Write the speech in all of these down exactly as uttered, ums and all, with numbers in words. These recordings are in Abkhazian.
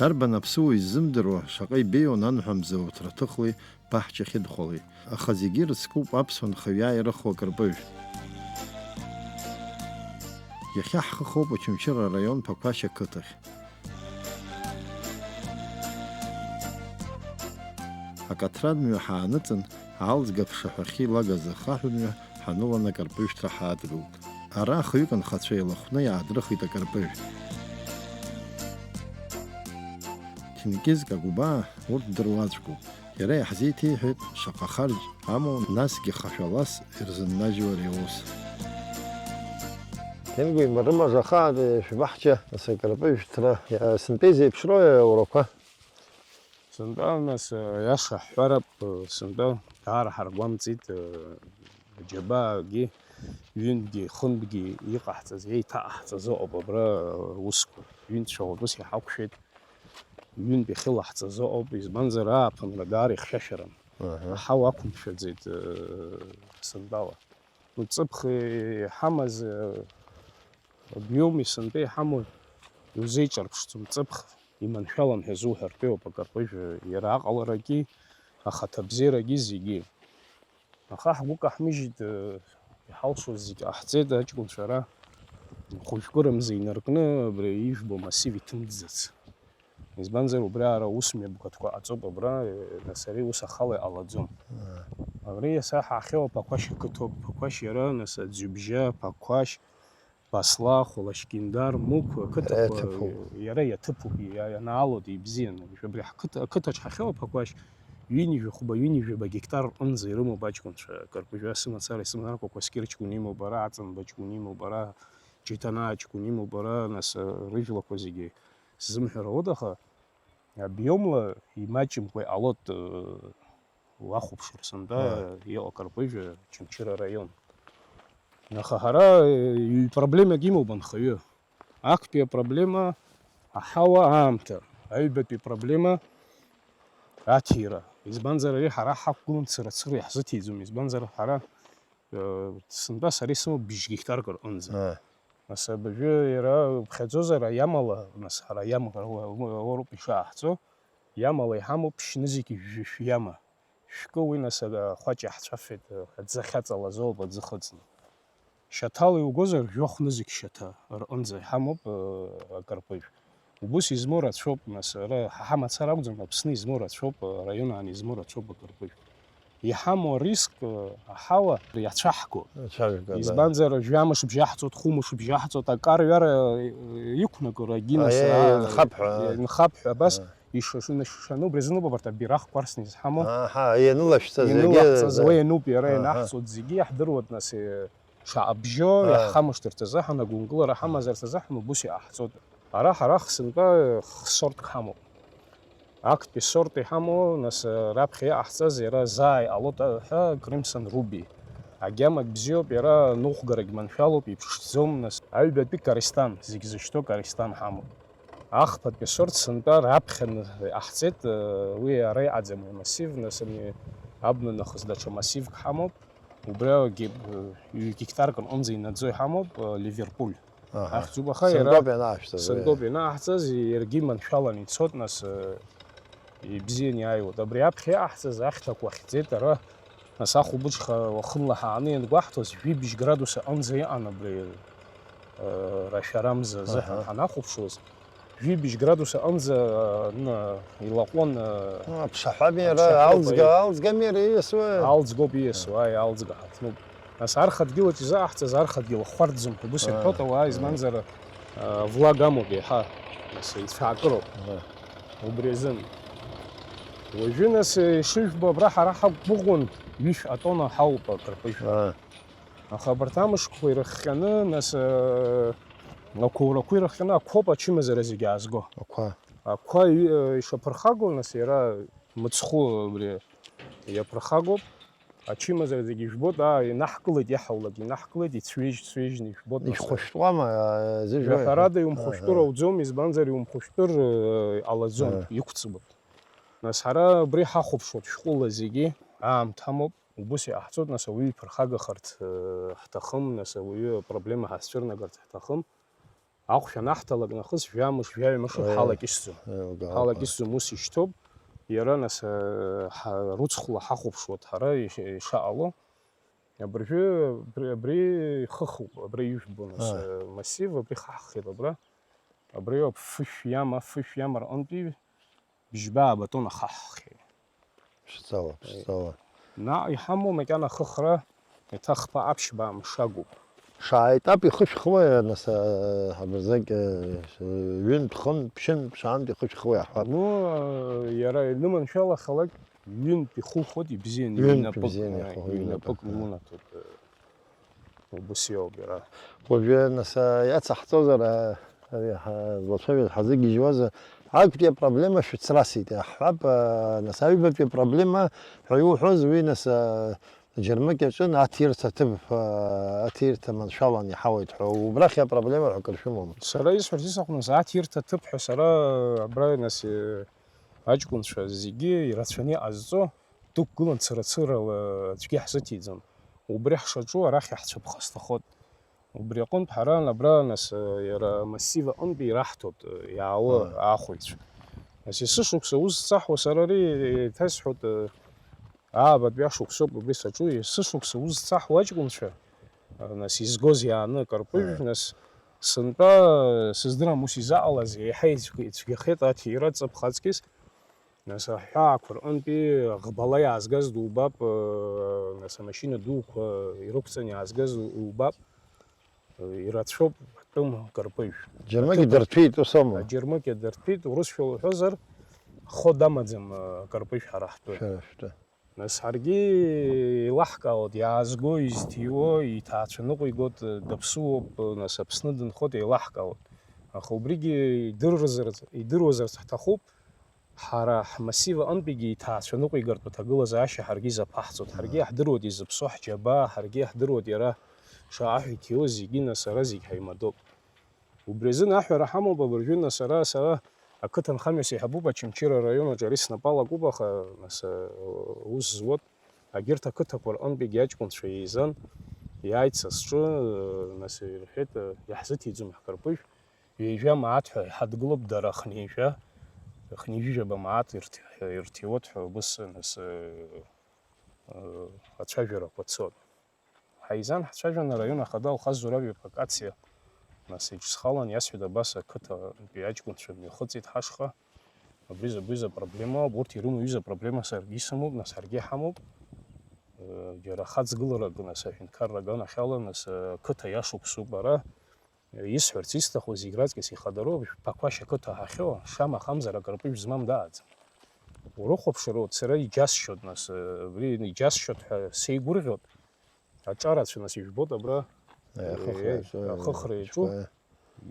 Дарбан аԥсуа иззымдыруа, шаҟа ибеиоу ананҳәа мзауҭраҭыхлеи баҳчахьыдхәалеи. Аха зегьы ирыцкуп аԥсуа нхаҩы иааирыхуа акырпыжә. Иахьа ҳхы хоуп Очамчыра араион Ԥақәашь ақыҭахь. Акаҭран мҩа ҳааныҵын, Аалӡга аԥшаҳәахьы илагаз ахаҳә мҩа ҳаныланы акарпыжәҭра ҳаадгылт. Ара хҩык анхацәа еилахәны иаадрыхит акарпыжә. Ҭенкьызк агәыбаа урҭ дыруаӡәкуп. Иара иаҳзеиҭеиҳәеит шаҟа харџь амоу, насгьы хашәалас ирзыннажьуа ари аус. Ҭемгәи, марымажа ахаатәи шәбаҳча, ас акарпыжәҭра, сынтәа изеиԥшрои аурақәа? Сынтәа, нас, аиаша ҳҳәарап, сынтәа даара ҳаргәамҵит, џьабаагьы, ҩынтәгьы, хынтәгьы иҟаҳҵаз, еиҭаҟаҳҵаз ыҟоуп абра аусқәа. Ҩынтә шәа уаҵәыс иҳақәшәеит, ҩынтә иахьылаҳҵаз ыҟоуп, избанзар, ааԥынра даара ихьшәашәаран. Аҳа. Аҳауа ақәымшәаӡеит, сынтәала. Ҵыԥх иҳамаз, обиоми сынтәа иҳамоу иузеиҿырԥшӡом, ҵыԥх иманшәалан ҳәа зуҳәартәиоуп акарпыжә, иара аҟаларагьы, ахаҭабзиарагьы зегьы. Аха ҳгәы каҳмыжьит, иҳалшоз зегь ҟаҳҵеит, аҷкәынцәа ара хәыжәкырамза инаркны абри ижәбо амассив иҭымҵӡац. Избанзар, убри аара ус мҩаԥгатәқәа ҟаҵоуп абра, нас ари ус ахала иҟалаӡом. Абри иаса ҳахьоу Ԥақәашь ақыҭоуп. Ԥақәашь иара, нас, Аӡҩыбжьа, Ԥақәашь, Басла, Хәлашькиндар, Мықә ақыҭақәа иара иаҭыԥуп, иа-, ианаалоит ибзианы. Абри ҳқыҭа-, ақыҭаҿ ҳахьоу Ԥақәашь ҩынҩажәи хәба, ҩынҩажәи жәаба гектар рҟынӡа ирымоуп аҷкәынцәа. Акарпыжәаа сымацара исыманаркәакәа Скьыр ҷкәын имоуп ара, Аҵанба ҷкәын имоуп ара, Ҷиҭанаа ҷкәын имоуп ара, нас, рыжәлақәа зегьы. Сзымҳәар ауеит, аха обиомла имаҷымкәа иҟалоит, э, уахәаԥшыр сынтәа, ааи, иҟоу акарпыжә Очамчыра араион. Аха ҳара, э, ҩ-проблемак имоуп анхаҩы. Актәи апроблема аҳауа аамҭа, аҩбатәи проблема аҭира. Избанзар, ари ҳара ҳақәгылан цыра-цыра иаҳзыҭиӡом, избанзар, ҳара Сынтәа сара исымоуп бжь гектарк рҟынӡа. Ааи. Нас абыржәы иара уԥхьаӡозар, аиамала, нас ҳара аиамала, уа-, уа-, уароуп ишааҳҵо, иамала иҳамоуп ԥшьнызқь жәшә иама. Шәкы уи, нас, а-, ахәаҷ иаҳцәафеит, аӡы ахьаҵалазоуп аӡы хыҵны. Шьаҭала иугозар, жәохә нызқь шьаҭа рҟынӡа иҳамоуп, а-, акарпыжә. Убыс измоу рацәоуп, нас, ара ҳа ҳамацара акәӡам, Аԥсны измоу рацәоуп, араион аан измоу рацәоуп акарпыжә. Иҳамоу ариск, аҳауа иацәаҳго. Ацәажәага, да. Избанзар, жәамш бжьаҳҵоит, хәымш бжьаҳҵоит, акарҩара иқәнагоу агьи, нас, Аиеи, аа, инхап ҳәа, аа. Инхап ҳәа, абас, Аа. ишышаны, ишышаны, убри азыноуп абарҭ абираҟқәа арсны изҳамоу. Аҳа, ианылашәҵаз зегьы, Ианылаҳҵаз да. уа иануп, иара Аҳа. ианаҳҵоит зегьы, иаҳдыруеит, нас, е, Шаҟа бжьоу Аа. иаҳхамышҭырц азыҳәан, агәынкылара ҳамазарц азыҳәан убыс иҟаҳҵоит. Ара ҳара сынтәа х-сортк ҳамоуп. Актәи сорт иҳамоу, нас, раԥхьа иҟаҳҵаз иара заа иҟалоит ҳәа Crimson Ruby. Агьама бзиоуп, иара ныҟәгарагь маншәалоуп, иԥшӡом, нас, аҩбатәи Користан, зегь зышьҭоу Користан ҳамоуп. Ахԥатәи асорт сынтәа раԥхьаны иҟаҳҵеит, уи ара иҟаӡам, уи амассив, нас, ани абна нахыс даҽа массивк ҳамоуп. Убри ге-, ҩ-гектарк рҟынӡа инаӡо иҳамоуп, э, Ливерпуль. Аҳа. Ахьӡуп, аха иара Сынтәоуп ианааҳәсҭаз, сынтәоуп ианаҳҵаз, иаргьы маншәалан ицот, нас, э, ибзиан иааиуеит. Абри аԥхьа иҟаҳҵаз ахьҭақәа ахьӡеит ара, нас ахәылбыҽха уахынла ҳааны иангәаҳҭоз, жәибжь градус аҟынӡа иҟан абри, э, рашәарамза азыҳәан Аҳа. ҳанахәаԥшуаз. Жәибжь градус аҟынӡа, ны, илаҟәуан, а, Аԥшаҳәами ара, аԥшаҳәоуп, алҵга, аи. алҵгами ара ииасуа? Алҵгоуп ииасуа, аи, алҵга ҳаҭнуп. Нас архадгьылаҿ изаҟаҳҵаз архадгьыл хәхәарӡам ҳәа убыс Ааи. ирҳәоит ауаа, Ааи. избанзар, а, влага амоуп еиҳа, нас ицәаакыроуп. Ааи. Убри азын. Уажәы, нас, ишыжәбо, абра ҳара ҳақәгәыӷуан ҩышә атона ҳауп акарпыжә. Ааи. Аха абарҭ амшқәа ирыхҟьаны, нас, э, ақәоурақәа ирыхҟьаны ақәоуп ачымазара зегьы аазго. Ақәа. Ақәа, э, ишаԥырхагоу, нас, иара мыцхәы абри иаԥырхагоуп. Ачымазара зегьы ижәбоит, аа, инаҳкылеит, иаҳаулак инаҳкылеит, ицәҩежь-цәҩежьны ижәбоит, нас, Ихәышәтәуама, э, зыжәуа? Жәаҳәарада иумхәышәтәыр Аҳа. ауӡом, избанзар, иумхәышәтәыр, э, иҟалаӡом, Аҳа. иқәҵуп. Нас ҳара абри ҳахәаԥшуеит шәҟәыла зегьы, аамҭа амоуп. Убыс иҟаҳҵоит, нас, ауаҩы иԥырхагахарц, э, ҳҭахым, нас, ауаҩы апроблема ҳазцәырнагарц ҳҭахым. Ахәшә анаҳҭалак нахыс жәамш, жәаҩа мыш Еи. ҳалакьысӡом. Еилкаауп. Ҳалакьысӡом, ус ишьҭоуп. Иара, нас, э, ҳа-, рыцхәла ҳахәаԥшуа ҳара иш-, ишаҟало. Абыржәы абри, абри ихыхуп, абри ижәбо, нас, Ааи. э, массив, абри хаҳхеит абра. Абри ауп фышә иама, фышә иама рҟынтәи бжьба абатон ахаҳхьеит. Ԥшӡала, ԥшӡала. Наҟ иҳамоу макьана ахыхра, еиҭах хԥа аԥшьба амш агуп. Шааетап ихышәхуа, нас, а, абырзагь, а, ҩынтә, хынтә, ԥшьынтә, ԥшаантә ихышәхуа иаҳҳәап. Ну, а, иара иныманшәалахалак, ҩынтә ихухоит, ибзианы, Ҩынтә иҩнапык, ибзианы а, ихухоит, иҩнапык, иҩнапык, а. Убас иоуп иара. Уажәы, нас, а, иацаҳҵозар, а, ари ҳа-, злацәажәоз ҳазыгьежьуазар, актәи апроблема шәыцрасит, иаҳҳәап, а, нас, аҩбатәи апроблема ҳәа иуҳәоз, уи, нас, а, Џьармыкьа аҿы аҭирҭа аҭыԥ, а, аҭирҭа маншәалан иҳауеит ҳәа, убрахь апроблема ҳәа акыр шәымоума? Сара исҳәарц исҭаху, нас, аҭирҭа аҭыԥ ҳәа сара абра, нас, э, аҷкәынцәа зегьы ирацәаны иҟазҵо, дықәгылан цыра-цырала аӡәгьы ҳзыҭиӡом. Убри ҳшаҿу арахь иаҳцәыԥхасҭахоит. Убри аҟынтә ҳара абра, нас, иара амассив аҟынтәи ираҳҭоит, иаауа Ааи. аахәаҩцәа. Нас есышықәса узцаҳуа сара ари еиҭасҳәоит, аабатәи ашықәсоуп убри саҿу, есышықәса узцаҳуа аҷкәынцәа, нас изгоз иааны акарпыжә, Ааи. нас сынтәа сыздырам ус изаҟалаз, еиҳа ицәгьахеит аҭира ҵыԥх аҵкьыс. Нас аҳәаақәа рҟынтәи ӷбала иаазгаз дубап, э, нас амашьына дуқәа ирықәҵаны иаазгаз у-, убап, э, ирацәоуп ҳтәым кырпыжә. Џьармыкьа Аҭыԥ-, дырҭәит, ус аума? Аџьармыкьа дырҭәит, урысшәа уҳәозар, ход амаӡам, э, акырпыжә ҳара ҳтәы. Шәара шәтәы. Нас ҳаргьы еилаҳкаауеит, иаазго, изҭиуо, иҭаацәа ныҟәигоит, э, даԥсуоуп, э, нас Аԥсны дынхоит, еилаҳкаауеит. Аха убригьы идырзарц, идыруазарц ҳҭахуп, Ҳара ҳмассив аҟынтәигьы иҭаацәа ныҟәигартә аҭагылазаашьа ҳаргьы изаԥаҳҵоит, ҳаргьы Мм. иаҳдыруеит изыԥсо ҳџьабаа, ҳаргьы иаҳдыруеит иара шаҟа ҳәа иҭиуаз зегьы, нас ара зегь ҳаимадоуп. Убри азын аҳәара ҳамоуп абыржәы, нас ара сара ақыҭанхамҩа сеиҳабуп Очамчыра араион аҿы, ари снапы алакуп, аха, нас, э, ус зуат, агьырҭ ақыҭақәа рҟынтәигьы аҷкәынцәа еизан, иааит са сҿы, э, нас ирҳәеит, э, иаҳзыҭиӡом ҳкарпыжә. Ҩажәа мааҭ ҳәа иҳадгылоуп дара хынҩажәа, хынҩажәижәаба мааҭ ирҭ-, ирҭиуеит ҳәа убыс, нас, э, э, ацәажәарақәа цоит. Ҳаизан ҳцәажәан араион ахада Алхас Зураб иԥа Кациа, нас иҿсхалан иасҳәеит абас ақыҭантәи аҷкәынцәа мҩахыҵит ҳашҟа. Абри за, абри за проблемоуп, урҭ ирымоу ҩыза проблема саргьы исымоуп, нас ҳаргьы иҳамоуп. Э, џьара ахаҵгыларак, нас аҳәынҭқарра аганахьала, нас, э, ақыҭа иашықәсуп ара. Исҳәарц исҭаху зегь раҵкыс ихадароуп, жәпақәа шьақыҭа ҳахьоу, шамахамзар акырпыжә змам дааӡам. Урыхәаԥшыр, урҭ сара иџьасшьоит, нас, абри иџьасшьоит ҳәа сеигәырӷьоит, аҿарацәа, нас, ижәбоит абра, Аиа, ахыхра э, иаҿу, ахыхра иаҿу, аиаҿқәа.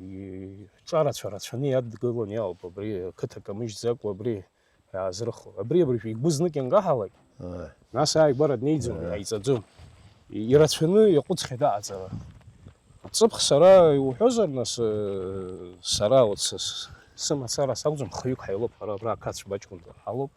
И-, ҿарацәа рацәаны иадгыланы иаауп абри, ақыҭа камыжьӡакәа абри иаазрыхо. Абри абыржәы игәы знык ианкаҳалак, Ааи. нас ааигәара днеиӡом, Ааи. иҟаиҵаӡом. Ирацәаны иаҟәыҵхьеит аҟаҵара. Ҵыԥх сара иуҳәозар, нас, э, сара вот с-, с-, сымацара сакәӡам, хҩык ҳаилоуп, ҳара абра ақацә баҷкәын ҳалоуп,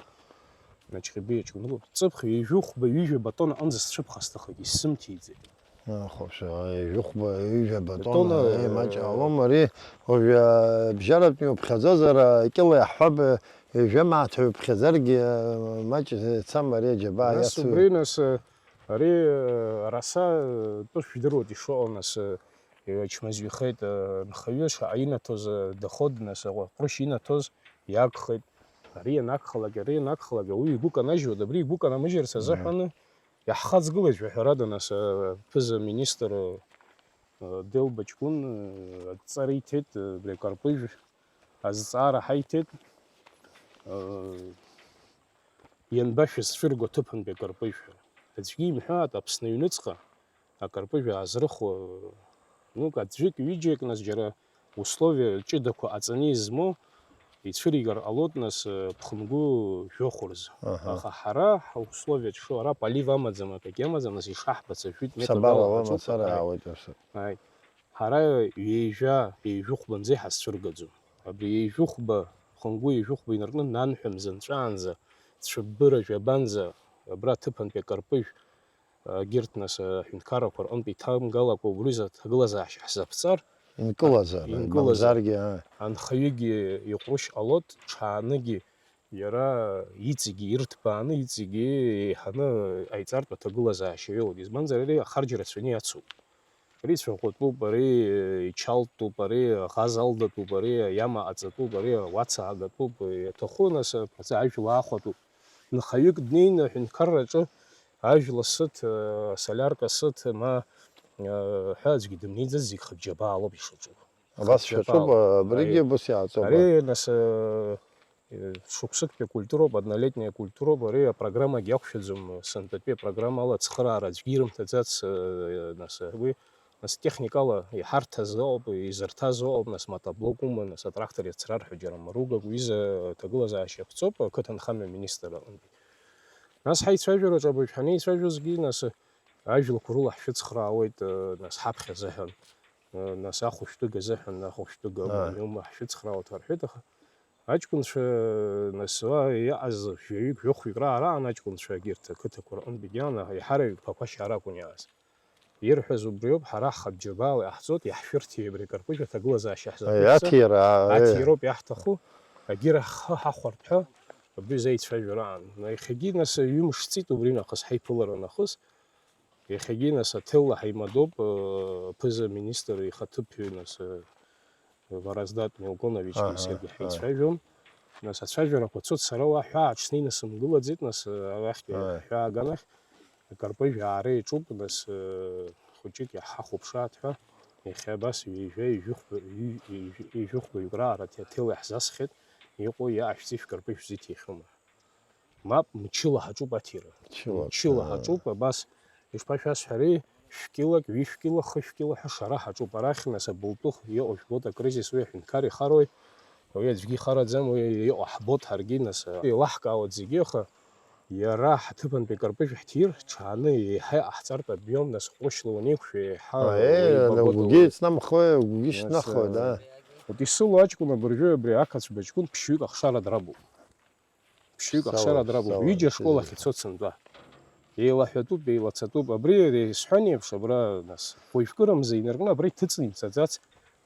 Наҷҟьебеи аҷкәын лоуп. Ҵыԥх ҩажәи хәба, ҩажәа батон аҟынӡа сцәыԥха сҭахыгьы сзымҭиӡеит. Ахәаԥшра, ҩажәи хәба, ҩажәа батон, Батон, э, э, маҷ ҟалом ари, уажәы, э, бжьаратәны иуԥхьаӡозар, э, кьыла иаҳҳәап, э, ҩажәа мааҭ ҳәа иуԥхьаӡаргьы, э, маҷ, э, цам ари аџьабаа Нас иацу. убри, нас, э, ари, э, араса, э, тәышә жәдыруеит ишыҟоу, нас, э, ачмазаҩхеит, э, нхаҩы шаҟа инаҭоз, э, даход, нас, аҟәа ҟәрышь инаҭоз иагхеит. Ари ианагхалак, ари ианагхалак, ауаҩы игәы канажьуеит, абри игәы канамыжьырц Мгм. азыҳәаны иаҳхаҵгылеит, жәаҳәарада, нас, э, ԥыза-министр, э, Делба ҷкәын, э, адҵа риҭеит, э, абри акарпыжә азҵаара ҳаиҭеит, э, ианбашәызцәырго аҭыԥантәи акарпыжә ҳәа. Аӡәгьы имҳәааит, Аԥсны аҩныҵҟа акарпыжә аазрыхуа, ну, аӡәык, ҩыџьак, нас џьара условиа ҷыдақәа ҟаҵаны измоу ицәыригар ҟалоит, нас, э, ԥхынгәы жәохә рзы. Аҳа. Аха ҳара ҳаусловиаҿ шо, ара полив амаӡам, акагьы амаӡам, нас ишаҳбац, ажәытә метр Сабарала ала ҳаҿуп, мацара ҳаи. аауеит, ус. Ҳаи. Ҳара ҩажәа, ҩажәихәбанӡа иҳазцәыргаӡом. Абри ҩажәихәба, хынгәы ҩажәихәба инаркны нанҳәа мзанҵәаанӡа, цәыббыра жәабанӡа, абра аҭыԥантәи акарпыжә, егьырҭ, нас, аҳәынҭқаррақәа рҟынтә иҭамгалакәа убри рзы аҭагылазаашьа ҳзаԥҵар, Нкылазар, инкылазар. Мамзаргьы, аа. Анхаҩыгьы иҟәрышь ҟалоит, ҽааныгьы иара иҵегьы ирҭбааны, иҵегьы еиҳаны аиҵартә аҭагылазаашьа иоуеит. Избанзар, ари ахарџь рацәаны иацуп. Ари цәаӷәатәуп, ари ичалтәуп, ари ӷазалдатәуп, ари иама аҵатәуп, ари уаца агатәуп, иаҭаху, нас, аԥаҵа ажәла ахәатәуп. Нхаҩык днеины аҳәынҭқарраҿы ажәла сыҭ, э, солиарка сыҭ, ма, э, ҳәа аӡәгьы дымнеиӡац, зегь хыԥџьабаалоуп ишаҿу. Абас шаҿуп, хыԥџьабаала. Абригьы ари, абас иааӡоуп, абри, а? Нас, э, э, шықәсыктәи акультуроуп, однолетняя культуроуп, ари апрограммагьы иақәшәаӡом, сынтәатәи апрограммала ацхыраара аӡәгьы ирымҭаӡац, э, нас, э, уи, нас, техникала иҳарҭаз ыҟоуп, изырҭаз ыҟоуп, нас, мотоблок ума, нас, атрактор иацрар ҳәа џьара маругак, уиза ҭагылазаашьа ԥҵоуп, ақыҭанхамҩа министр аҟынтәи. Нас ҳаицәажәараҿы абыржә ҳанеицәажәозгьы, нас, ажәлақәа рыла ҳшәыцхраауеит, э, нас, ҳаԥхьа азыҳәан, э, нас, ахәышәтәыга азыҳәан, ахәышәтәыга, аа, аума, иума ҳшәыцхраауеит ҳәа рҳәеит, аха аҷкәынцәа, нас, уа иаҟаз жәаҩык, жәохәҩык раара аан аҷкәынцәа егьырҭ ақыҭақәа рҟынтәигьы аан, еиҳараҩык ԥақәашьаа ракәын иааз. Ирҳәаз убриоуп, ҳара ҳхатә џьабаала иаҳҵоит, иаҳшәырҭи абри акарпыжә аҭагылазаашьа ҳзаԥырҵа. Аиаҭира, аиаҭироуп иаҳҭаху, агьира ҳхы ҳахәарҭ ҳәа, абри зеицәажәара аан. Иахьагьы, нас, ҩымш ҵит убри нахыс, ҳаиԥылара нахыс. Иахьагьы, нас, аҭелла ҳаимадоуп, э, аԥыза-министр ихаҭыԥҩы, нас, э, Вараздат Мелконовичгьы, аҳа, саргьы, аҳа, ҳаицәажәон. Нас ацәажәарақәа цоит, сара уа ҳәаа ҽнеины сымгылаӡеит, нас, э, арахьтәи, аҳа, ҳәаа аганахь акарпыжә аара иаҿуп, нас, э, хәыҷык иаҳхәаԥшааит ҳәа, иахьа абас ҩажәа, ҩажәихәба-, ҩ-, ҩажәи-, ҩажәихәбаҩык раара аҭ-, аҭел иаҳзасхьеит, иҟоу иааҳәцеи шәкарпыжә шәзиҭихьоума? Мап, мчыла ҳаҿуп аҭира. Мчыла, мчыла, аа, ҳаҿуп, абас, ишԥашәасҳәари, шәкилак, ҩышәкила, хышәкила ҳәа шара ҳаҿуп. Арахь, нас, абылтәы иҟоу жәбоит, акризис, уи аҳәынҭқар ихароуи, уи аӡәгьы ихараӡам, уи иҟоу ҳбоит ҳаргьы, нас, еилаҳкаауеит зегьы, аха иара ҳаҭыԥантәи акарпыжә ҳҭир, ҽааны еиҳа иҟаҳҵартә обиом, нас, ҟәрышьла уанеиқәшәа, еиҳа, аа, уи, э, бабода, угәгьы уи еицнамхуеи, угәгьы, нас, шьҭнахуеит, э, аа. Вот исылоу аҷкәын абыржәы абри ақацәба ҷкәын ԥшьҩык ахшара драбуп. Ԥшьҩык ахшара драбуп. Ҩыџьа ашкол ахь ицоит сынтәа. Еилаҳәатәуп, еилацатәуп. Абри исҳәан еиԥш, абра, нас, хәыжәкырамза инаркны абра иҭыҵны имцаӡац.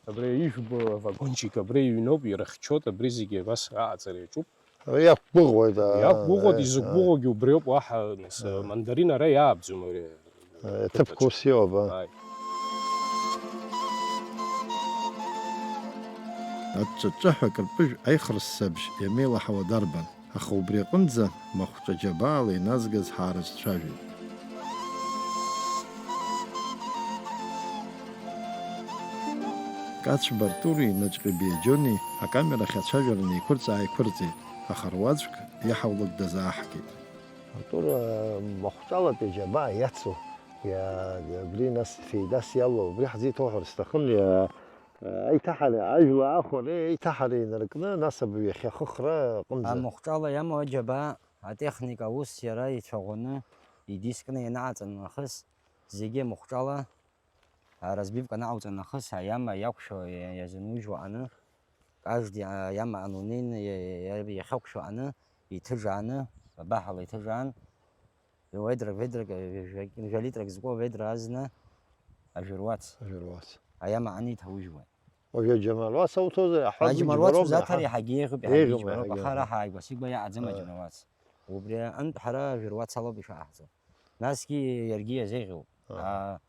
Абри ижәбо авагончик абра иҩноуп, ирыхьчоит, абри зегьы абас аҟаҵара иаҿуп. Иақәгәыӷуеит, аа, иақәгәыӷуеит, аа, изықәгәыӷугьы убриоуп, уаҳа, нас, аа, мандарин ара иаабӡом ари. Ҭыԥ қәыс иоуп, а? Ааи. Аҿҿаҳәа акырпыжә аихырссабжь иамеилаҳауа дарбан, аха убри аҟынӡа махәҿа џьабаала иназгаз ҳаарызцәажәеит. Кацәба Артури Наҷҟьеибиа Џьони акамерахь ацәажәара неиқәырҵ-ааиқәырҵеит, аха руаӡәк иаҳаулак дазааҳгеит. Артур, э, махәҿалатәи аџьабаа иацу, иа-, абри нас феидас иалоу, убри ҳзеиҭоуҳәар сҭахын, иа-, э, аиҭаҳара, ажәла аахәара, аиҭаҳара инаркны, нас абри иахьа ахыхра аҟынӡа. Амахәҿала иамоу аџьабаа атехника аус иара ицәаӷәаны, идискны ианаҟаҵан нахыс, зегьы амахәҿала, а, разбивка анаҟауҵа нахыс, аиама иақәшәо, иа-, иазынужьуа аҟаны, каждый, а, аиама анунеины, иа-, иа-, иахьақәшәо аҟаны, иҭыжааны, абаҳала иҭыжаан, ведрак, ведрак, жәа-, жәа-литрак зкуа ведра азна ажәыруац. Ажәыруац. Аиама аҟны иҭаужьуа. Уажәы аџьамаруац ауҭозар, аҳәа аџьамаруац џьбароуп, узаҭар иаҳа-, иаҳагьы еиӷьуп, еиӷьуп, иаҳагьы џьбароуп, иаҳагьы, аха ара ҳааигәа-сигәа иаҟаӡам, аа, аџьамаруац. Убри аҟынтә ҳара ажәыруац алоуп ишаҳаҳҵо. Насгьы иаргьы иазеиӷьуп. Аҳа. Аа,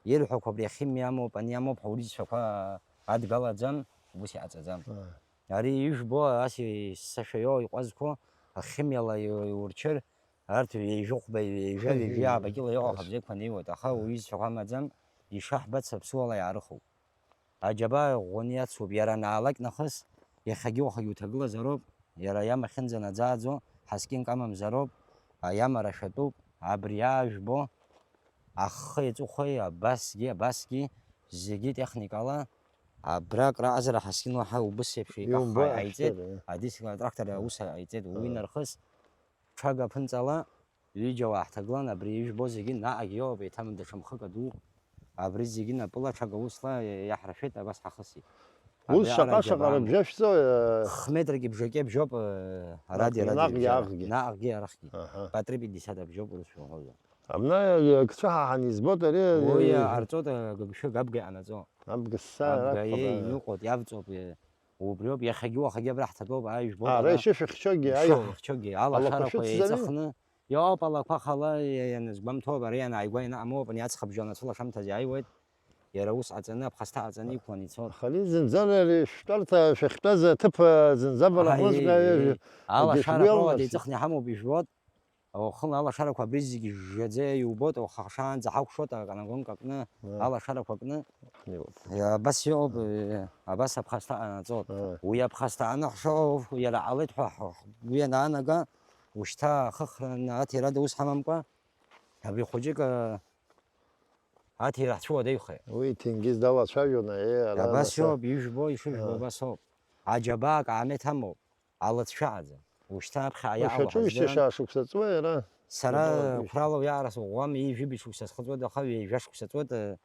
ирҳәақәо абри ахимиа амоуп, ани амоуп ҳәа урыцәақәа адгалаӡам, ус иҟаҵаӡам. Аҳа. Ари ижәбо, ас исашәаио иҟәазқәо, ахимиала иу-, иурчыр, арҭ ҩеижәыхәба, ҩеижәа, ҩеижәи ааба кьыла иҟоу ахабзеиқәа неиуеит, аха уаҩы изцәаҳәа амаӡам, ишаҳбац аԥсуала иаарыхуп. Аџьабаа ӷәӷәаны иацуп, иара анаалак нахыс, иахьагьы уахагьы уҭагылазароуп, иара иамахьынӡа наӡааӡо, ҳаскьынк амамзароуп, аиамара шәатәуп, абри аажәбо, аххеи аҵыхәеи, абасгьы, абасгьы, зегьы техникала, абра акрааҵара ҳаскьын уаҳа убыс еиԥш еиқәаҳхаа иумбо иҟаиҵеит, аҳәшьҭа, адиск атрактор аус ҟаиҵеит, уи, аа, нархыс, ҽага ԥынҵала, ҩыџьа уаа ҳҭагылан, абри ижәбо зегьы наҟагь иоуп, еиҭа даҽа мхык адууп. Абри зегьы напыла ҽага усла иаҳрашәеит, абас ҳахысит. Ус абри шаҟа, араџьабаа шаҟа рыбжьашәҵо, э, хметрагьы бжаки бжьоуп, э, ара наҟ-, дара наҟгьы дирыбжьара. Аахгьы. Наҟгьы арахьгьы. Аҳа. Патри пятьдесят абжьоуп, урысшәа уҳәозар. Абна гцәа ҳа ҳанизбоит ари. Уи ҟарҵоит, агыгшәыг абга иҟанаҵо. Абга ссаа Абга ракәхап, еи, аа. Иныҟәоит, иавҵоуп, е, убриоуп, иахьагьы уахагьы абра ҳҭатәоуп, аа, ижәбоит, Аа, ара ара. Ишьы шәыхьчогьы, Ишьы аиҳа. Уахьчогьы, алашарақәа Алақәа шәыцзари? Еиҵыхны. Иоуп, алақәа хала, е, ианызгәамҭо, абара ианааигәа инаҟамоуп, ани аҵх абжьы анацәылашамҭаз иааиуеит, иара ус аҵаны, аԥхасҭа аҵаны иқәлан ицоит. Аха ари зынӡа ари шәтәарҭа шәахьтәаз аҭыԥ, зынӡа бара Аҳа, ҳлызга еи, еи, еи. Алашарақәа Агьашәгәи уа алмаси. Деиҵыхны иҳамоуп ижәбоит. Уахынла алашарақәа абри зегьы жжаӡа иубоит, уаха шаанӡа ҳакәшоит, аканагонка кны, Аа. Алашарақәа кны. Ҳнеиуеит. Иа-, абас иҟоуп, Аа. Е, абас аԥхасҭа ҟанаҵоит. Аа. Уи аԥхасҭа аныҳшо, иара ҟалеит ҳәа ҳгәы ианаанага, ушьҭа ахыхраны аҭирада ус ҳамамкәа, абри хәыҷык, а, аҭира ҳцәуадаҩхеит. Уи Ҭенгиз далацәажәон, е, ара Абас нас, иоуп, ижәбо, ишыжәбо Аа. Абас ауп. Аџьабаа акаамеҭ амоуп. Алыҵшәааӡа. Ушьҭа аԥхьа Уи иаауа шәаҿуижьҭеи ҳаздырам. Шәаашықәса ҵуеи ара? Сара Шәаҿуижьҭеи? Қәрала уиаҟара сыӷәӷәам, ҩажәи быжь шықәса схыҵуеит, аха ҩажәа шықәса ҵуеит, э,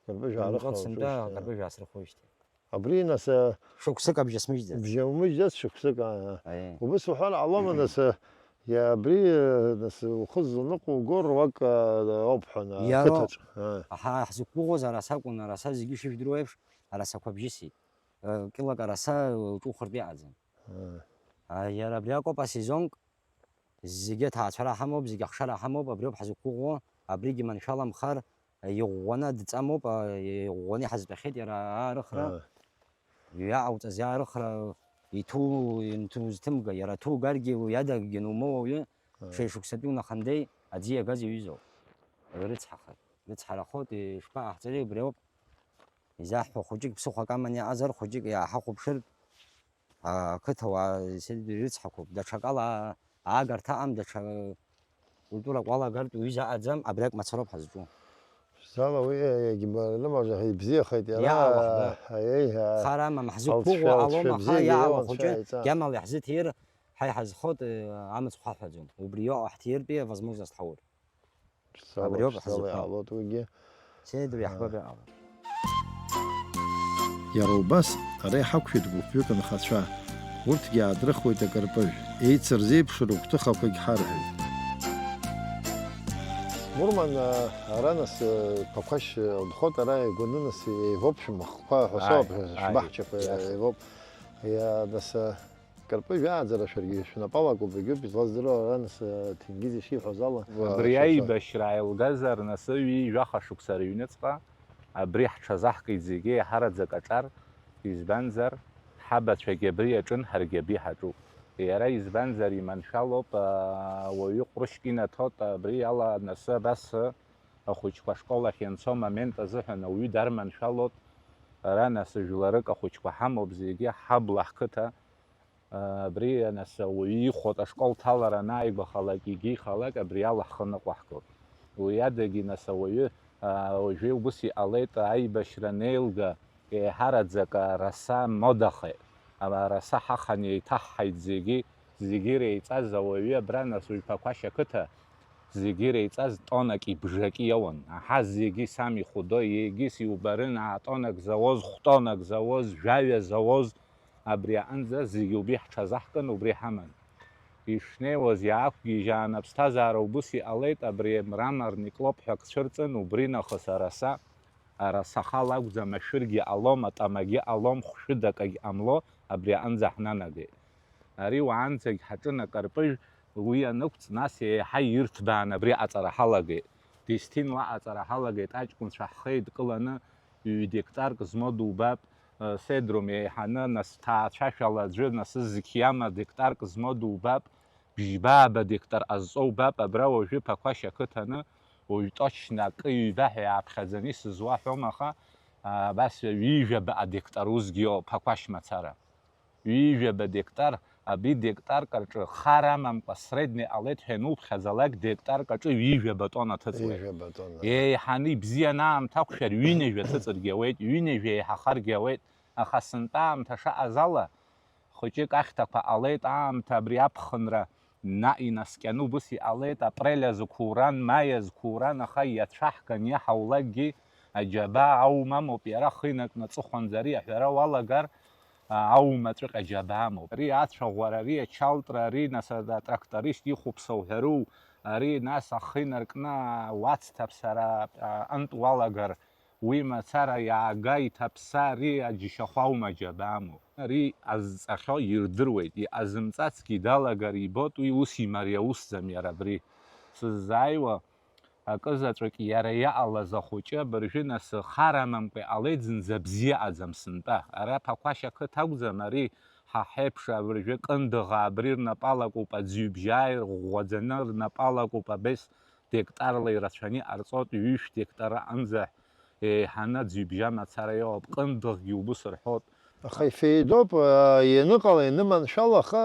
Кырбыжә аарыхра нымҵәо сынтәа уаҿуижьҭеи? Кырбыжә аасырхоижьҭеи. Абри нас, э, Шықәсык абжьасмыжьӡац. Бжьамыжьӡац шықәсык, аа. Аиеи. Убыс уҳәар ҟалома, нас, э, иа-, абри, э, нас ухы зланыҟәуго руак, э, ауп ҳәа, э, Иароуп. Ақыҭаҿ. Э. Аҳа, ҳзықәгәыӷуаз араса акәын, араса зегьы шыжәдыруа еиԥш, арасақәа бжьысит. Э, кьылак араса, э, уҿухыртә иҟаӡам. Аа. А, иара абри акоуп асезонк, зегьы аҭаацәара ҳамоуп, зегьы ахшара ҳамоуп, абриоуп ҳзықәгәыӷуа, абригьы маншәаламхар, иӷәӷәаны адҵа амоуп, а, иӷәӷәаны иҳазтәахьеит иара аарыхра. Аа. Иаауҵаз иаарыхра иҭу, инҭу зҭымга, иара ҭугаргьы уи адагьы анумоуа уаҩы, Аа. Шеишықәсатәи унахандеи аӡы иагаз иаҩызоуп. Рыцҳахар, рыцҳарахоит, ишԥаҟаҳҵари, убриоуп. Изаҳҳәо хәыҷык ԥсыхәак аман иаҟазар, хәыҷык иааҳахәаԥшыртә, ақыҭауаа ирыцҳақәоуп. Даҽакала аагарҭа аҟам, даҽа культурак уалагартә уҩыза аӡам, абриак мацароуп ҳазҿу. Шәзала уи егьба лымажа ибзиахеит иара. Иаауа ҳәа. Аиеи, аа. Хар амам, ҳзықәгәыӷуа Алцәа-, ҟалом, аха Алцәабзиагьы иаауа иоуан хәыҷы, цәаиҵа. Гьамал иаҳзыҭир, ҳа иҳазхоит, э, амыцхә ҳаҳәаӡом. Убри иоуа ҳҭиртәи авозможность ҳаур. Шәзала, Абри ауп шәзала ҳазықәым. Иаалоит уигьы. Сеидра Аа. Иаҳбап иҟалап. Иара убас, ара иҳақәшәеит гәыԥҩык анхацәа. Урҭгьы аадрыхуеит акырпыжә. Еицырзеиԥшу рыгәҭыхақәагь ҳарҳәеит. Мурман, а, ара нас, а, Ԥақәашь, а, дхоит, ара игәаны нас еивоуп шәымахқәа ҳәа Ааи, соуп, ааи, шәбаҳчақәа иаша. Еивоуп. Иа-, нас, а, Кырпыжә ааӡара шәаргьы шәнапала акәу, бегьоуп излаздыруа, ара нас, а, Ҭенгиз ишиҳәоз ала, Абри а, шәа-, аибашьра ааилгазар, нас ҩажәаха шықәса рыҩныҵҟа абри ҳҽазаҳкит зегьы еиҳараӡак аҿар, избанзар, ҳабацәагьы абри иаҿын, ҳаргьы абри ҳаҿуп. Иара избанзар, иманшәалоуп, а, ауаҩы ҟәрышьк инаҭоит, абри ала анасы абас ахәыҷқәа ашкол ахь ианцо амомент азыҳәан ауаҩы дарманшәалоит. Ара нас жәларык ахәыҷқәа ҳамоуп, зегьы ҳабла ҳқыҭа. Абри, нас, ауаҩы ихәоит ашкол ҭалара анааигәахалак, егьа ихалак, абри ала ҳхы ныҟәаҳгоит. Уи адагьы, нас, ауаҩы, а, уажәы убыс иҟалеит, аибашьра анеилга, еиҳараӡак араса модахеит. Ам-, араса ҳахан еиҭаҳҳаит зегьы, зегьы иреиҵаз ауаҩы абра, нас, уажә Ԥақәашь ақыҭа, зегьы иреиҵаз тоннак ибжак иоуан. Аҳа, зегьы сами хәыдои, егьыс иубарын, аа, тоннак зауаз, хә-тоннак зауаз, жәаҩа зауаз, Абри аҟынӡа зегьы убри ҳҽазаҳкын, убри ҳаман. Ишнеиуаз иаақәгьежьаан, аԥсҭазаара убыс иҟалеит, абри мраморный клоп ҳәа ак цәырҵын, убри нахыс араса, араса хала акәӡам, ашәыргьы ҟалом, атамагьы ҟалом, хәшәыдакагь ҟамло, абри аҟынӡа ҳнанагеит. Ари уаанӡагь ҳаҿын акарпыжә, уи анықәҵ, нас еиҳа ирҭбаан абри аҟаҵара ҳалагеит. Дисҭинла аҟаҵара ҳалагеит, аҷкәынцәа ҳхы еидкыланы, ҩ-гектарк змоу дубап, Седрум еиҳаны, нас ҭаацәашәала аӡәы, нас зқьиама гектарк змоу дубап, бжьба-ааба гектар ҟазҵо убап, абра уажәы Ԥақәашь ақыҭаны, уажә точно акы-ҩба ҳәа иааԥхьаӡаны исызуаҳәом, аха, а, абас ҩажәаба гектар усгьы иоуп Ԥақәашь мацара. Ҩажәаба гектар, абри гектарк рҿы хар амамкәа средни ҟалеит ҳәа иануԥхьаӡалак, гектарк аҿы ҩажәаба тонна ҭыҵуеит. Ҩажәаба тонна. Еиҳаны ибзианы аамҭа ақәшәар, ҩынҩажәа ҭыҵыргьы ауеит, ҩынҩажәа еиҳахаргьы ауеит. Аха сынтәа аамҭа шаҟаз ала, хәыҷык ахьҭақәа ҟалеит, аамҭа абри аԥхынра наҟ инаскьаны убыс иҟалеит, апрель азқәуран, маи азқәуран, аха иацәаҳган иаҳаулакгьы аџьабаа аума амоуп, иара ахы инаркны аҵыхәанӡа ари аҳәара уалагар, а, аумаҵәҟьа џьабаа амоуп. Ари ацәаӷәара, ари ачалтра, ари, нас, атракторист ихәаԥса уҳәару, Ари нас ахы инаркны уацҭаԥсара аҟынтә уалагар, уи мацара иаага иҭаԥса, ари аџьашьахә аума џьабаа амоу? Ари азҵахьоу ирдыруеит, иҟазымҵацгьы далагар ибоит, уи ус имариаусӡам иара абри. Сыззааиуа акы заҵәык иара иаҟалаз ахәыҷы абыржәы нас хар амамкәа иҟалеит, зынӡа бзиа ыҟаӡам сынтәа. Ара Ԥақәашь ақыҭа акәӡам, ари ҳа ҳеиԥш абыржәы Кындыӷаа абри рнапы алакуп, аӡҩыбжьаа ирӷәӷәаӡаны рнапы алакуп, абес гектарла ирацәаны иҟарҵоит, ҩышә гектар аҟынӡа еиҳаны аӡҩыбжьа мацара иоуп, Кындыӷгьы убыс рҳәоит. Аха ифеидоуп, а, ианыҟала, ианыманшәала, аха,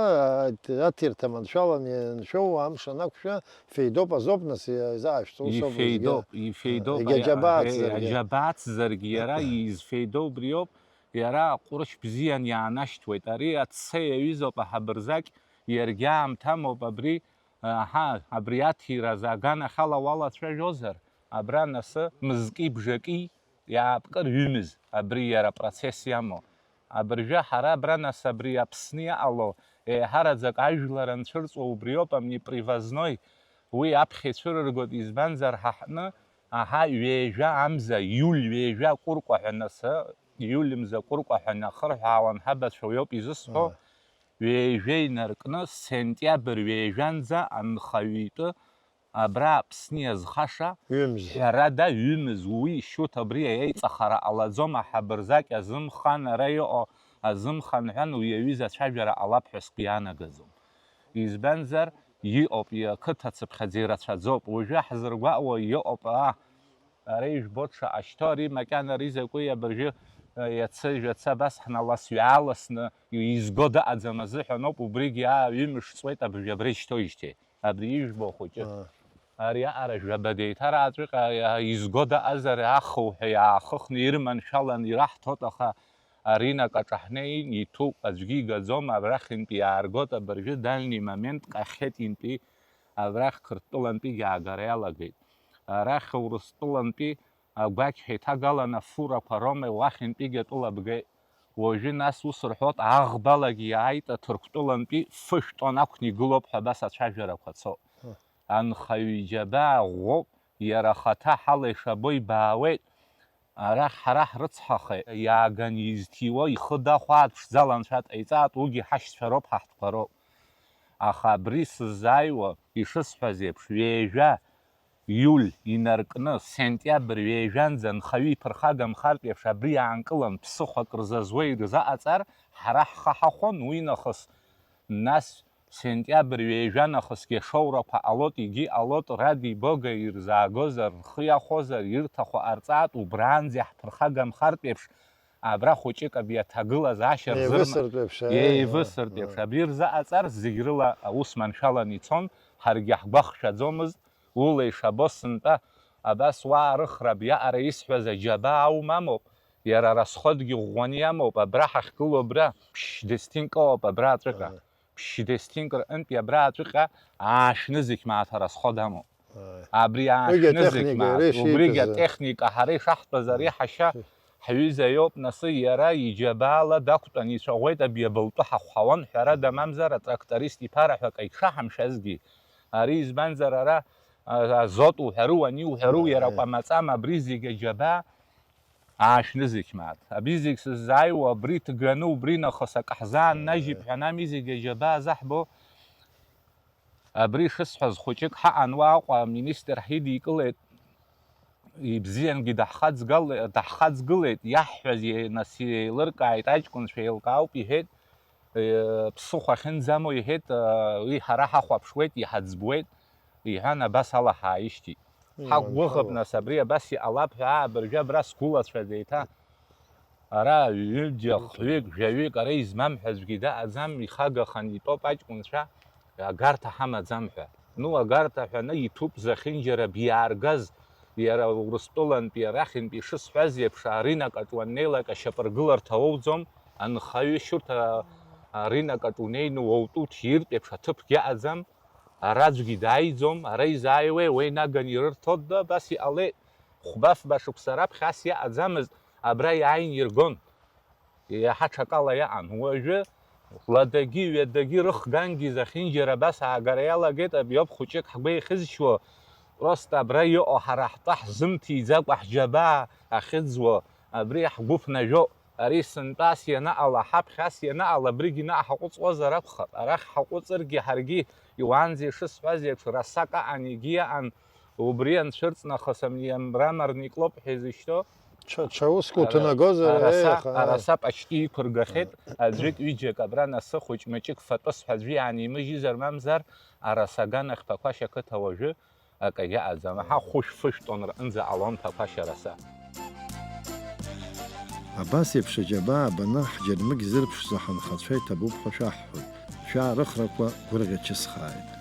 а, аҭирҭа маншәалан ианшәоу амш анақәшәа, феидоуп азоуп, нас, изаашәҵо усоуп. Ифеидоп, егьа-, ифеида-, егьа џьабаа аӡзаргьы. Аџьабаа аӡзаргьы иара изфеидо убриоуп, иара ҟәрышь бзиан иаанашьҭуеит. Ари ацеи аҩызоуп аҳабырзаҟь, иаргьы аамҭа амоуп абри, аҳа, абри аҭира азы аганахьала уалацәажәозар, абра насы мызки бжаки иаапкыр ҩымыз, абри иара апроцесс иамоу. Абыржәы ҳара абра нас абри Аԥсны иҟало, еиҳараӡак ажәлар анцәырҵуа убриоуп, амни привозной, уи аԥхьа ицәырыргоит, избанзар ҳа ҳҟны, аҳа, ҩеижәа амза, иуль ҩеижәа акәыркәа ҳәа насы, иуль мза акәыркәа ҳәа нахырҳәаауан ҳабацәа, уиоуп изысҳәо, ҩеижәа инаркны, сентиабр ҩеижәанӡа анхаҩы итәы абра Аԥсны иазхаша, ҩымз, ҳәарада, ҩымыз, уи Шьуҭ абри аиҵахара ҟалаӡом, аҳабырзаҟь азымхан, ара иҟоу азымхан ҳәан, уи аҩыза ацәажәара ҟалап ҳәа сгәы иаанагаӡом. Избанзар, иҟоуп, иа-, ақыҭа цыԥхьаӡа ирацәаӡоуп. Уажәы ҳзыргәаҟуа иҟоуп, аа, ара ижәбоит шаҟа шьҭоу, ари макьана ари закәи абыржәы, а, иацы, жәацы абас ҳналас-ҩааласны изго дыҟаӡам азыҳәаноуп, убригьы, аа, ҩымш ҵуеит абыржәы абра ишьҭоижьҭеи. Абри ижәбо ахәыҷы. Аа. Ари аҟара жәаба деиҭарааҵәҟьа изго дыҟазар, ахыуҳәа иаахыхны ирманшәалан ираҳҭоит, аха аринак аҿы ҳнеин, иҭәуп, аӡәгьы игаӡом, абрахьынтәи иааргоит, абыржәы дальний момент Ҟахьетинтәи, абрахь Қырҭтәылантәигьы аагара иалагеит. Арахь Урыстәылантәи агәақь ҳеиҭагаланы афурақәа роума уахьынтәигьы атәыла бгеит. Уажәы нас ус рҳәоит, аӷбалагьы иааит, аҭырқәтәылантәи фышә тонн ақәны игылоуп ҳәа абас ацәажәарақәа цоит. Ҳы. Анхаҩы иџьабаа ӷәӷәоуп, иара ахаҭа ҳала ишабо ибаауеит. Арахь ҳара ҳрыцҳахеит, иааган изҭиуа ихы дахәаат, ԥшӡала анцәа дҟаиҵаат, уигьы ҳашьцәа роуп, ҳаҳтәқәа роуп. Аха абри сыззааиуа, ишысҳәаз еиԥш, ҩеижәа иуль инаркны, сентиабр ҩеижәанӡа нхаҩы иԥырхагамхартә еиԥш абри аанкылан, ԥсыхәа акры зазуа ирзаҟаҵар, ҳара ҳхы ҳахәон, уи нахыс, нас, сентиабр ҩеижәа нахысгьы ашоурақәа ҟалоит, егьи ҟалоит, ради Бога ирзаагозар, рхы иахәозар, ирҭаху ҟарҵаат, убраанӡа иаҳԥырхагамхартә еиԥш, абра хәыҷык абри аҭагылазаашьа рзырма-, еивысыртә еиԥш, еи-, еивысыртә еи-, еиԥш, еи-, абри рзыҟаҵар, зегь рыла аус маншәаланы ицон, ҳаргьы ҳгәахшәаӡомызт, ула ишабо сынтәа, абас уаа рыхра абиаҟара исҳәаз аџьабаа аума амоуп, иара арасходгьы ӷәӷәаны иамоуп, абра ҳахьгылоу абра, ԥшь-десҭинкоуп абра аҵәыҟьа. Ага. Ԥшь-десҭинк рҟынтәи абра аҵәыҟьа аашәны зегь мааҭ арасход амоуп. Ааи. Абри уигьы аашәны зегь атехника мааҭ, иара убригь ишииҭаз. Атехника ҳара ишаҳтәыз ари ҳашьа, ҳҩыза иоуп, нас иара иџьабаала дақәтәан ицәаӷәеит, абри абылтәы ҳахәҳауан, ҳәарада, мамзар атракторист иԥара ҳәа акы ишаҳамшәазгьы, ари избанзар ара, а, азот уҳәару, ани уҳәару, иара акәамаҵама, абри зегь аџьабаа аашәны зегь мааҭ. Абри зегь сыззааиуа, абри ҭганы, убри нахыс акы ҳзааннажьып ҳәа, нами зегь аџьабаа заҳбо. Абри шысҳәаз хәыҷык ҳаҟан уа Аҟәа, аминистр ҳидикылеит, ибзиангьы даҳхаҵгыл-, даҳхаҵгылеит, иаҳҳәаз е-, нас еилыркааит, аҷкәынцәа еилкаауп иҳәеит, е, ԥсыхәа ахьынӡамоу иҳәеит, е, уи ҳара ҳахәаԥшуеит, иҳаӡбуеит, иҳәан, абас ала ҳааишьҭит. Ҳақәгәыӷып, нас, абри абас иҟалап ҳәа, аа, абыржәы абра сгәылацәа деиҭа. Ара ҩыџьа, хҩык, жәаҩык ара измам ҳәа аӡәгьы даҟаӡам, ихагахан итәоуп аҷкәынцәа, агарҭа ҳамаӡам ҳәа. Ну, агарҭа ҳәаны иҭәуп зехьынџьара биааргаз, иара Урыстәылантәи арахьынтәи ишысҳәаз еиԥш, аринак аҿы уаннеилак ашьапыргыларҭа уоуӡом, анхаҩы шьурҭа аринак аҿы унеины уоутәу уҭиртә еиԥш аҭыԥгьы ыҟаӡам, ара аӡәгьы дааиӡом, ара изааиуеи, уеинаган ирырҭоит, да, абас иҟалеит. Хәба-фба шықәса раԥхьа ас иаҟаӡамызт, абра иааин иргон. Иаҳа ҽакала иаҟан. Уажәы Ладагьы, ҩадагьы рыхгангьы зехьынџьара абас аагара иалагеит, абиоуп хәыҷык ҳгәы еихьызшьуа, просто абра иҟоу ҳара ҳтәы ҳзымҭиӡакәа ҳџьабаа ахьыӡуа, абри ҳгәы ԥнажәо, ари сынтәа ас ианаҟала, ҳаԥхьа ас ианаҟала, абригьы наҟ ҳаҟәыҵуазар акәхап, арахь ҳаҟәыҵыргьы ҳаргьы, иуаанӡа ишысҳәаз еиԥш, расак аҟан, егьи аҟан, убри анцәырҵ нахыс ани мраморный клоп ҳәа изышьҭоу, Ҽа, ҽа уск уҭанагозар, араса, еиха, араса почти иқәыргахьеит, аӡәык ҩыџьак абра насы хәыҷ-мыҷык фатәыс ҳәа аӡәы иаанимыжьызар, мамзар, араса аганахь Ԥақәашь ақыҭа уажәы акагьы аӡам. Ҳа хәышә-фышә тонн рҟынӡа ҟалон Ԥақәашь араса. Абас еиԥш аџьабаа баны ҳџьармыкьа зырԥшӡо ҳанхацәа иҭабуп ҳәа шәаҳҳәоит, шәаарыхрақәа гәырӷьа-чысхааит.